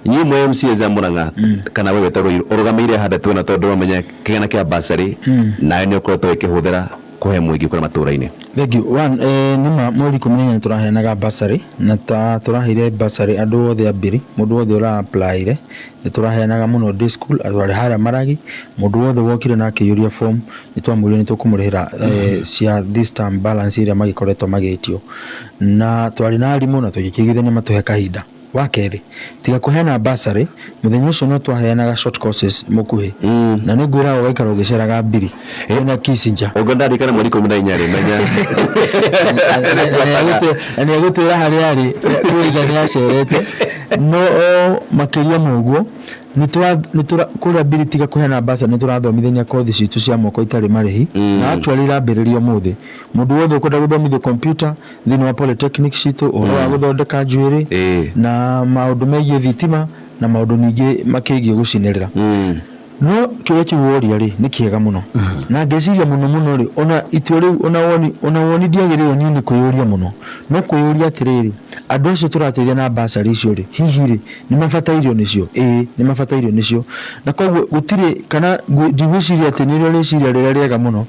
Inyuĩ mwe MCAs a Murang'a kana we wĩtagwo Ruiru ũrũgamĩire ha ndeto ĩno, tondũ ũramenya kĩgĩna kĩa basarĩ nawe nĩ ũkoretwo ũkĩhũthĩra kũhe mũingĩ kũrĩa matũra-inĩ? Thank you. One, nĩma mweri 14 nĩ tũraheanaga bursary, na ta tũraheire bursary andũ othe a mbiri, mũndũ wothe ũra applyire nĩ tũraheanaga mũno day school, andũ arĩa harĩa Maragi, mũndũ wothe wokire na akĩiyũria form nĩ twamwĩrire nĩ tũkũmũrĩhĩra cia this term balance ĩrĩa magĩkoretwo magĩtio, na twarĩ na arimũ na tũgĩkĩiguithania matũhe kahinda. Wa kerĩ, tiga kũheana bursary, mũthenya ũcio no twaheanaga short courses mũkuhĩ, na nĩ ngwĩraga ũgaikara ũgĩceraga mbiri na Kissinger. Ũngĩ ndarikana mweri 14 rĩ, menya. Na nĩ egũtwĩra harĩa arĩ kũiga nĩ acerete. No makĩria ma ũguo, kũrĩa mbiri, tiga kũheana bursary, nĩ tũrathomithania kothi citũ cia moko itarĩ marĩhi, na actually irambĩrĩria ũmũthĩ. Mũndũ wothe ũkwenda gũthomithio computer thĩinĩ wa polytechnic citũ, ũhoro wa gũthondeka njuĩrĩ na maũndũ megiĩ thitima na maũndũ ningĩ makĩgiĩ gũcinĩrĩra. No kĩũria kĩu woria rĩ, nĩ kĩega mũno, na ngeciria mũno mũno rĩ, ona itua rĩu, ona woni ndiagĩrĩirwo niĩ nĩ kwĩyũria mũno, no kwĩyũria atĩrĩrĩ, andũ acio tũrateithia na basarĩ icio rĩ, hihi rĩ, nĩ mabatairio nĩcio? Ĩĩ, nĩ mabatairio nĩcio. Na koguo gũtirĩ kana ndigwĩciria atĩ nĩrĩo rĩciria rĩrĩa rĩega mũno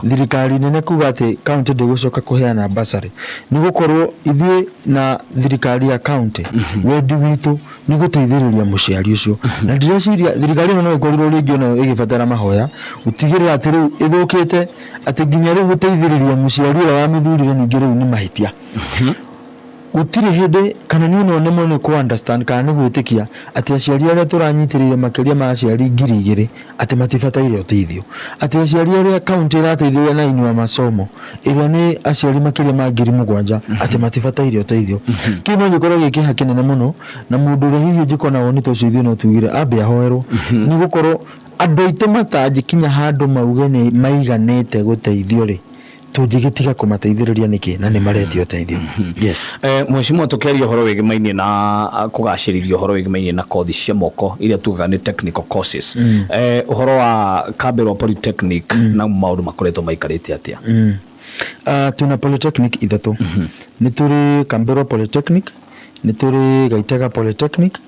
thirikari nene kuga atĩ kaunti ndĩgũcoka kũheana basarĩ, nĩ gũkorwo ithuĩ na thirikari ya kaunti wendi witũ nĩ gũteithĩrĩria mũciari ũcio. Na ndĩreciria thirikari ĩno no ĩkorirwo rĩngĩ onayo ĩgĩbatara mahoya gũtigĩrĩra atĩ rĩu ĩthũkĩte atĩ nginya rĩu gũteithĩrĩria mũciari ũrĩa wamĩthurire ningĩ rĩu nĩ mahĩtia. Gũtirĩ hĩndĩ kana niĩ no nemwo nĩ kũ understand kana nĩ gwĩtĩkia atĩ aciari arĩa tũranyitĩrĩire makĩria ma aciari 2000 atĩ matibataire ũteithio, atĩ aciari arĩa kaunti ĩrateithĩrĩria na Inua Masomo ĩrĩa nĩ aciari makĩria ma 7000 atĩ matibataire ũteithio. Kĩu no gĩkorwo gĩ kĩeha kĩnene mũno, na mũndũ ũrĩa hihi ũngĩkorwo na woni ta ũcio, ithuĩ no tugire ambe ahoerwo, nĩ gũkorwo andũ aitũ matangĩkinya handũ mauge nĩ maiganĩte gũteithio rĩ, tũngĩgĩtiga kũmateithĩrĩria nĩkĩ na nĩ maretia ũteithio? Yes. Mheshimiwa, tũkĩaria ũhoro wĩgĩmainie na kũgacĩrithia ũhoro wĩgĩmainie na kothi cia moko iria tugaga nĩ technical courses, ũhoro wa Kambĩrwa Polytechnic na maũndũ makoretwo maikarĩte atĩa? Tuna polytechnic ithatũ. Nĩ tũrĩ Kambĩrwa Polytechnic, nĩ tũrĩ Gaitega Polytechnic,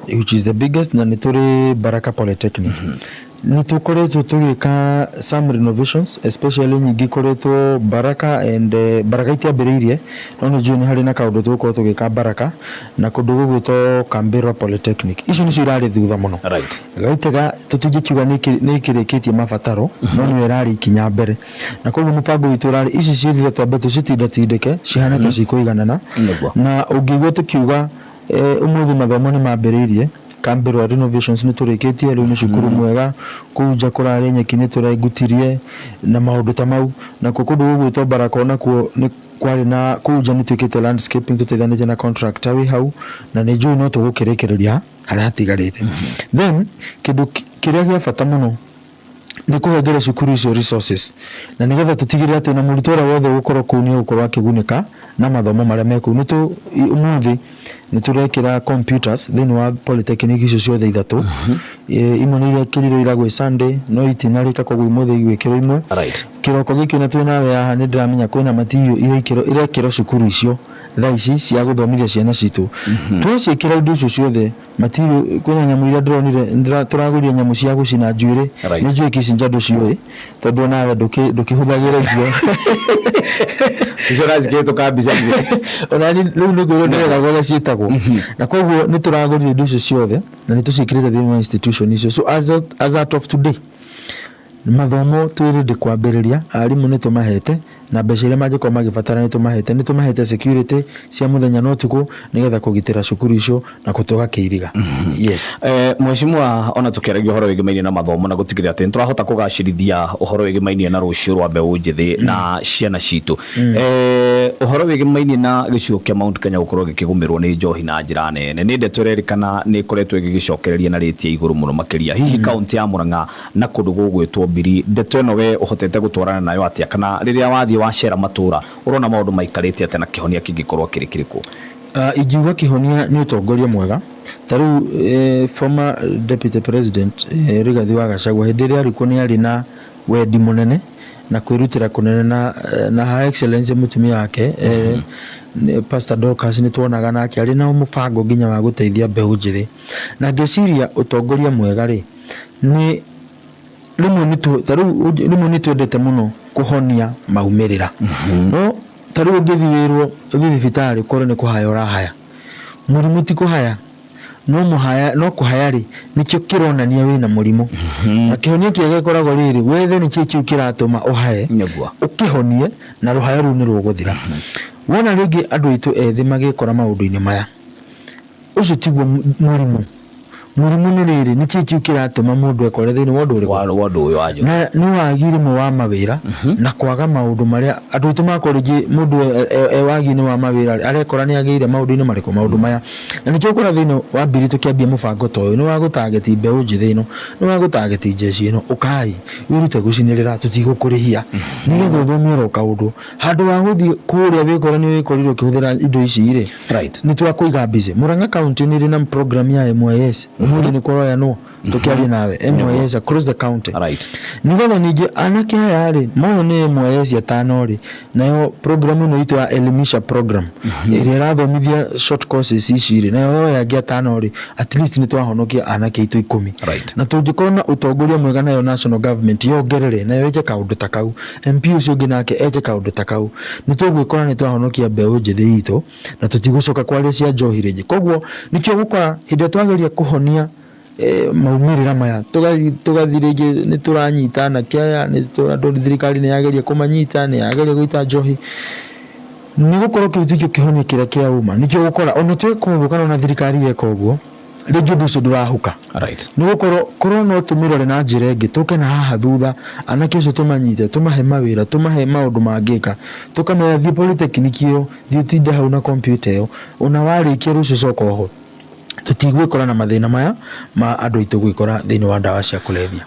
which is the biggest, na nĩ tũrĩ Baraka Polytechnic. Nĩ tũkoretwo tũgĩka some renovations, especially nyingĩ ikoretwo Baraka, and Baraka itiambĩrĩirie, no nĩ njũĩ nĩ harĩ na kaũndũ tũgũkorwo tũgĩka Baraka na kũndũ gũgwĩtwo Kambĩrwa Polytechnic. Icio nĩcio irarĩ thutha mũno. Gaitega tũtingĩkiuga nĩ ĩkĩrĩkĩtie mabataro, no nĩyo ĩrarĩ ikinya mbere, na koguo mũbango witũ ũrarĩ ici ciothe twambe tũcitindatindĩke cihane ta cikũiganana. Na ũngĩigua tũkiuga ũmũthĩ mathomo nĩ mambĩrĩirie Kambĩrwa, renovations nĩ tũrĩkĩtie, rĩu nĩ cukuru mwega. Kũu nja kũrarĩ nyeki, nĩ tũrengutirie na maũndũ ta mau. Nakuo kũndũ gũgwĩtwo Baraka onakuo nĩ kwarĩ na kũu nja nĩ twĩkĩte landscaping tũteithanĩtie na contractor wĩ hau, na nĩ njũĩ no tũgũkĩrĩkĩrĩria harĩa hatigarĩte. Then kĩndũ kĩrĩa gĩa bata mũno nĩ kũhengere cukuru icio resources, na nĩgetha tũtigĩrĩre atĩ ona mũrutwo ũrĩa wothe ũgũkorwo kũu nĩ egũkorwo akĩgunĩka na mathomo marĩa me kũu. Ũmũthĩ nĩ tũrekĩra computers thĩinĩ wa polytechnic icio ciothe ithatũ. Imwe nĩ irekĩrirwo ira gwĩ Sunday no itinarĩka, koguo ũmũthĩ igwĩkĩrwo imwe. Kĩroko gĩkĩ na twĩ nawe haha nĩ ndĩramenya kwĩna material irekĩrwo cukuru icio thaa ici cia gũthomithia ciana citũ. Twaciĩkĩra indo icio ciothe material, kwĩna nyamũ iria ndĩronire tũragũrire nyamũ cia gũcina njuĩrĩ. Nĩ njũĩ Kicinja ndũciũĩ tondũ onawe ndũkĩhũthagĩra icio. Icio ũracikĩhĩtũka mbica-inĩ. Ona niĩ rĩu nĩ ngwĩrwo ndĩrega ũrĩa ciĩtagwo. Na koguo nĩ tũragũrire indo icio ciothe na nĩ tũciĩkĩrĩte thĩinĩ wa institution icio. So as of today, mathomo twĩ ready kwambĩrĩria, arimũ nĩ tũmahete. Na mbeca iria mangĩkorwo magĩbatara nĩ tũmahete security cia mũthenya na ũtukũ, nĩgetha kũgitĩra cukuru icio na tũgakĩiriga. Yes. Mheshimiwa, ona tũkĩaragia ũhoro wĩgĩmainie na mathomo na gũtigĩrĩra atĩ nĩtũrahota kũgacĩrithia ũhoro wĩgĩmainie na rũciũ rwa mbeũ njĩthĩ na ciana citũ, ũhoro wĩgĩmainie na gĩcigo kĩa Mount Kenya gũkorwo gĩkĩgũmĩrwo nĩ njohi na njĩra nene, nĩ ndeto ĩrerĩkana nĩ ĩkoretwo ĩgĩgĩcokereria na rĩti ya igũrũ mũno makĩria. Hihi kaunti ya Murang'a na kũndũ gũgwĩtwo Mbiri, ndeto ĩno we ũhotete gũtwarana nayo atĩa, kana rĩrĩa wathiĩ wacera matũra ũrona maũndũ maikarĩte atĩa na kĩhonia kĩngĩkorwo kĩrĩ kĩrĩkũ? Ingiuga kĩhonia nĩ ũtongoria mwega. Ta rĩu former deputy president Rigathi wa Gachagua, hĩndĩ ĩrĩa arĩ kuo, nĩ arĩ na wendi mũnene na kwĩrutĩra kũnene na Her Excellency mũtumia wake Pastor Dorcas, nĩ tuonaga nake arĩ na mũbango nginya wa gũteithia mbeũ njĩthĩ. Na ngĩciria ũtongoria mwega rĩ, nĩ rĩmwe nĩ ta rĩu rĩmwe nĩ twendete mũno kũhonia maumĩrĩra, no ta rĩu ũngĩthiĩ wĩrwo ũthiĩ thibitarĩ ũkorwo nĩ kũhaya ũrahaya, mũrimũ ti kũhaya, no mũhaya, no kũhaya rĩ, nĩkĩo kĩronania wĩna mũrimũ. Na kĩhonia kĩega gĩkoragwo rĩrĩ, wethe nĩkĩĩ kĩu kĩratũma ũhaye, ũkĩhonie, na rũhayo rũu nĩ rũgũthira. Wona rĩngĩ andũ aitũ ethĩ magĩkora maũndũ-inĩ maya, ũcio tiguo mũrimũ. Mũrimũ nĩ rĩrĩ, nĩkĩĩ kĩu kĩratũma mũndũ ekore thĩinĩ wa ũndũ ũrĩkũ? Wa ũndũ ũyũ wa njohi. Na nĩ wagi rĩmwe wa mawĩra na kwaga maũndũ marĩa andũ aitũ makorwo rĩngĩ mũndũ e wagi-inĩ wa mawĩra rĩ, arekora nĩ agĩire maũndũ-inĩ marĩkũ, maũndũ maya. Na nĩkĩo ũkora thĩinĩ wa Mbiri tũkĩambia mũbango ta ũyũ nĩ wa gũtageti mbeũ njĩthĩ ĩno, nĩ wa gũtageti jeshi ĩno, ũkai wĩrute gũcinĩrĩra, tũtigũkũrĩhia, nĩgetha ũthome oro kaũndũ handũ wa gũthiĩ kũrĩa wĩkora nĩ wĩkorire ũkĩhũthĩra indo ici rĩ. Nĩ twakũiga busy. Murang'a County nĩ ĩrĩ na program ya MYS. Ũmũthĩ nĩ kũroyanwo tũkĩaria nawe MYS across the county, nĩgetha ningĩ anake aya rĩ moyo nĩ MYS atano rĩ, nayo program ĩno itũ ya Elimisha program ĩrĩa ĩrathomithia short courses ici rĩ, nayo yoya angĩ atano rĩ, at least nĩ twahonokia anake aitũ 10. Na tũngĩkorwo na ũtongoria mwega, nayo national government yongerere, nayo ĩke kaũndũ ta kau, MP ũcio ũngĩ nake eke kaũndũ ta kau, nĩ tũgwĩkora nĩ twahonokia mbeũ njĩthĩ itũ na tũtigũcoka kwaria cia njohi rĩngĩ. Koguo nĩkĩo gũkora hĩndĩ ĩrĩa twageria kũhonia maumĩrĩra maya, tũgathiĩ rĩngĩ nĩ tũranyita anake aya, nĩ andũ thirikari nĩ yageria kũmanyita, nĩ yageria gũita njohi, nĩ gũkorwo kĩu tikĩo kĩhonia kĩrĩa kĩa ũma. Nĩkĩo gũkora ona tweka ũguo kana ona thirikari yeka ũguo, rĩngĩ ũndũ ũcio ndũrahuka, nĩ gũkorwo korwo no tũmĩrore na njĩra ĩngĩ, tũke na haha thutha, anake acio tũmanyite, tũmahe mawĩra, tũmahe maũndũ mangĩka, tũkamera thiĩ polytechnic ĩyo, thiĩ ũtinde hau na computer ĩyo, ona warĩkia rũciũ coka oho, tũtigwĩkora na mathĩna maya ma andũ aitũ gwĩkora thĩinĩ wa ndawa cia kũrebia.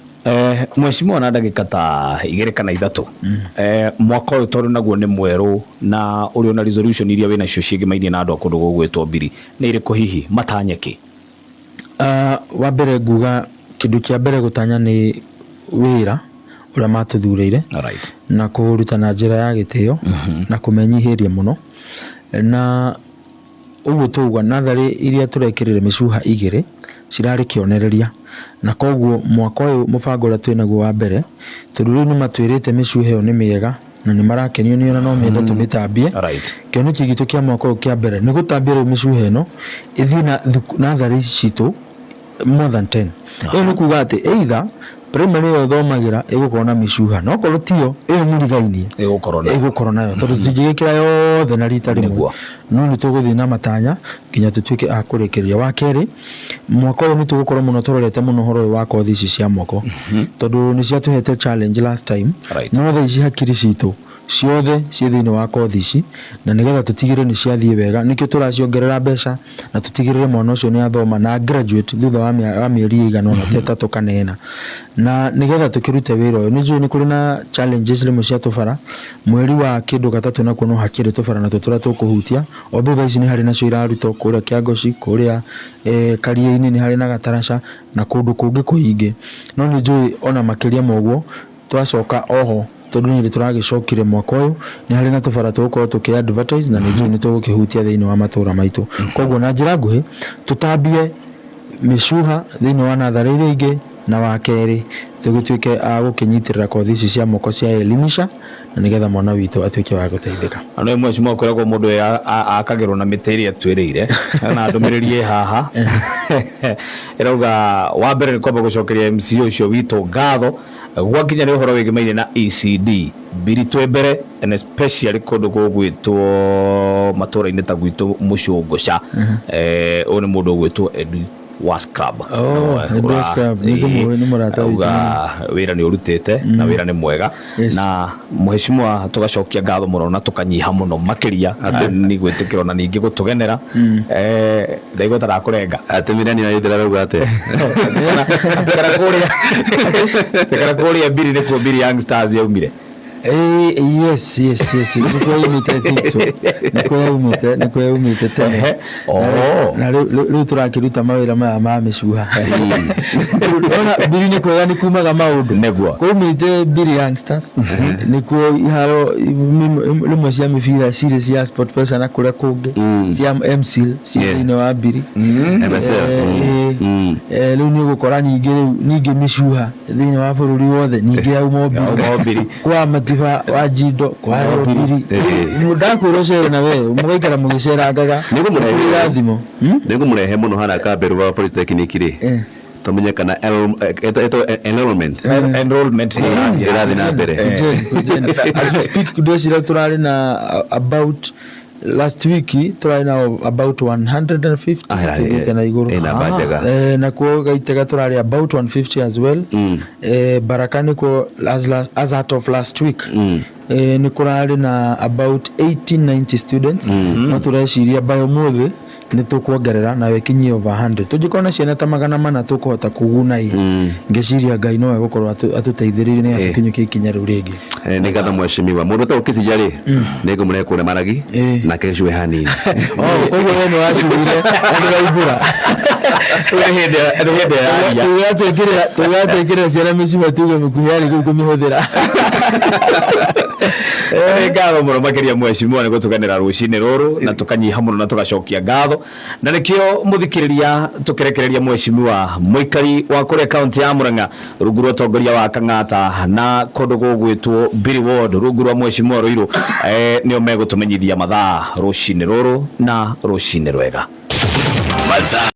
Mheshimiwa, na ndagĩka ta 2 kana 3, mwaka ũyũ tondũ naguo nĩ mwerũ, na ũrĩ ona resolution iria wĩnacio ciĩgĩmainie na andũ a kũndũ gũgwĩtwo Mbiri nĩ irĩkũ, hihi matanye kĩ? Wa mbere nguga kĩndũ kĩa mbere gũtanya nĩ wĩra ũrĩa matũthurĩire na kũũruta na njĩra ya gĩtĩo na kũmenyihĩria mũno. Na ũguo tũuga natharĩ iria tũrekĩrire mĩcuha 2 cirarĩ kĩonereria, na koguo mwaka ũyũ mũbango ũrĩa twĩnaguo wa mbere, tondũ rĩu nĩ matwĩrĩte mĩcuha ĩyo nĩ mĩega na nĩ marakenio nĩyo na no mende tũmĩtambie, kĩoneki gitũ kĩa mwaka ũyũ kĩa mbere nĩ gũtambia rĩu mĩcuha ĩno ĩthiĩ na natharĩ citũ more than 10. Ĩyo nĩ kuga atĩ either primary ĩyo ũthomagĩra ĩgũkorwo na mĩcuha, no korwo tiyo ĩyo mũrigainie ĩgũkorwo nayo. Ĩgũkorwo nayo, tondũ tũtingĩgĩkĩra yothe na rita rĩmwe. No nĩ tũgũthiĩ na matanya nginya tũtuĩke a kũrĩkĩrĩria. Wa kerĩ, mwaka ũyũ nĩ tũgũkorwo mũno tũrorete mũno ũhoro ũyũ wa kothi ici cia moko, tondũ nĩ ciatũhete challenge last time. No thaa ici hakiri citũ ciothe ciĩ thĩinĩ wa kothi ici, na nĩgetha tũtigĩrĩre nĩ ciathiĩ wega, nĩkĩo tũraciongerera mbeca na tũtigĩrĩre mwana ũcio nĩ athoma na graduate thutha wa mĩeri ĩigana ũna, ta 3 kana 4, na nĩgetha tũkĩrute wĩra ũyũ. Nĩ njũĩ nĩ kũrĩ na challenges rĩmwe cia tũbara, mweri wa kĩndũ gatatũ nakuo no hakĩrĩ tũbara natuo tũrĩa tũkũhutia. Although thaa ici nĩ harĩ nacio irarutwo kũrĩa Kĩangoci, kũrĩa Karia-inĩ nĩ harĩ na Gataraca na kũndũ kũngĩ kũingĩ, no nĩ njũĩ ona makĩria ma ũguo twacoka oho, tondũ nĩ hĩndĩ tũragĩcokire mwaka ũyũ, nĩ harĩ na tũbara tũgũkorwo tũkĩ advertise na nĩ njũĩ nĩ tũgũkĩhutia thĩinĩ wa matũra maitũ. Koguo na njĩra nguhĩ, tũtambie mĩcuha thĩinĩ wa natharĩ iria ingĩ, na wa kerĩ tũgĩtuĩke a gũkĩnyitĩrĩra kothi ici cia moko cia Elimisha, na nĩgetha mwana witũ atuĩke wa gũteithĩka. Na nĩ mheshimiwa, kwĩragwo mũndũ akagĩrwo na mĩtĩ ĩrĩa atuĩrĩire. Na ndũmĩrĩri ĩ haha ĩrauga, wa mbere nĩ kwamba gũcokeria MC ũcio witũ ngatho. Gwakinya nĩ ũhoro wĩgĩmaine na ECD mbiri twĩ mbere, and especially kũndũ gũgwĩtwo matũra-inĩ ta gwitũ Mũcũngũca. Ũyũ nĩ mũndũ ũgwĩtwo Edu wa Scrub. Oh, Edu wa Scrub, nĩ ndĩmũĩ, nĩ mũrata witũ. Auga wĩra nĩ ũrutĩte na wĩra nĩ mwega. Na mheshimiwa, tũgacokia ngatho mũno na tũkanyiha mũno makĩria nĩ gwĩtĩkĩrwo na ningĩ gũtũgenera. Ndaigua ta ndakũrenga. Atĩ mĩrani ya ithira rauga atĩa? Kana kũrĩa Mbiri nĩkuo Mbiri Young Stars yaumire. Yes, nĩkuo yaumĩte, I think so, nĩkuo yaumĩte tene. Oh. Na rĩu tũrakĩruta mawĩra maya ma mĩcuha. Ona Mbiri nĩ kwega, nĩ kumaga maũndũ. Kwaumĩte Mbiri Youngsters, nĩkuo iharo rĩmwe cia mĩbira cirĩ cia Sport Pesa na kũrĩa kũngĩ cia MCL ciĩ thĩinĩ wa Mbiri. MSL. Rĩu nĩ ũgũkora ningĩ rĩu ningĩ mĩcuha thĩinĩ wa bũrũri wothe ningĩ yauma Yauma Mbiri, kwa Matiba wa Jindo kwa Mbiri. Ndakwĩra ũcere na we mũgaikara mũgĩcerangaga. Nĩngũmũrehe. Irathimo. Nĩngũmũrehe mũno harĩa Kamberu wa Polytechnic rĩ, tũmenye kana enrollment Enrollment ĩrathiĩ na mbere. Kujeni, kujeni. As we speak, ndĩreciria tũrarĩ na about last week tũrarĩ na about 150 Ah, ĩrarĩ- tũthiĩte na igũrũ. Ĩ namba njega. Nakuo Gaitega tũrarĩ about 150 as well. Baraka nĩkuo as at of last week nĩ kũrarĩ na about 1890 students, no tũreciria by ũmũthĩ nĩ tũkuongerera na wĩkinyie over 100. Tũngĩkorwo na ciana ta 400 tũkũhota kũguna ĩ, ngĩciria Ngai no egũkorwo atũteithĩrĩirie nĩgetha tũkinyũkie ikinya rĩu rĩngĩ. Nĩ ngatho mheshimiwa. Mũndũ ũtagwo Kĩcija rĩ, nĩngũmũrehe kũrĩa Maragi nake gĩcue hanini. Oh, koguo we nĩ wacuire na ndũraimbũra. Nĩ hĩndĩ yaria. Tũgatwĩkĩrĩra ciana mĩcuha tuge mĩkuhĩ yarĩ kũu kũmĩhũthĩra. Nĩ ngatho mũno makĩria mheshimiwa nĩ gũtũgenera rũcinĩ rũrũ, na tũkanyiha mũno na tũgacokia ngatho, na nĩkĩo mũthikĩrĩria tũkĩrekereria mheshimiwa mũikari wa kũrĩa kaunti ya Murang'a rungu rwa ũtongoria wa Kang'ata na kũndũ gũgwĩtwo Mbiri Ward rungu rwa mheshimiwa Ruiru, nĩo megũtũmenyithia mathaa rũcinĩ rũrũ na rũcinĩ rwega. Mathaa.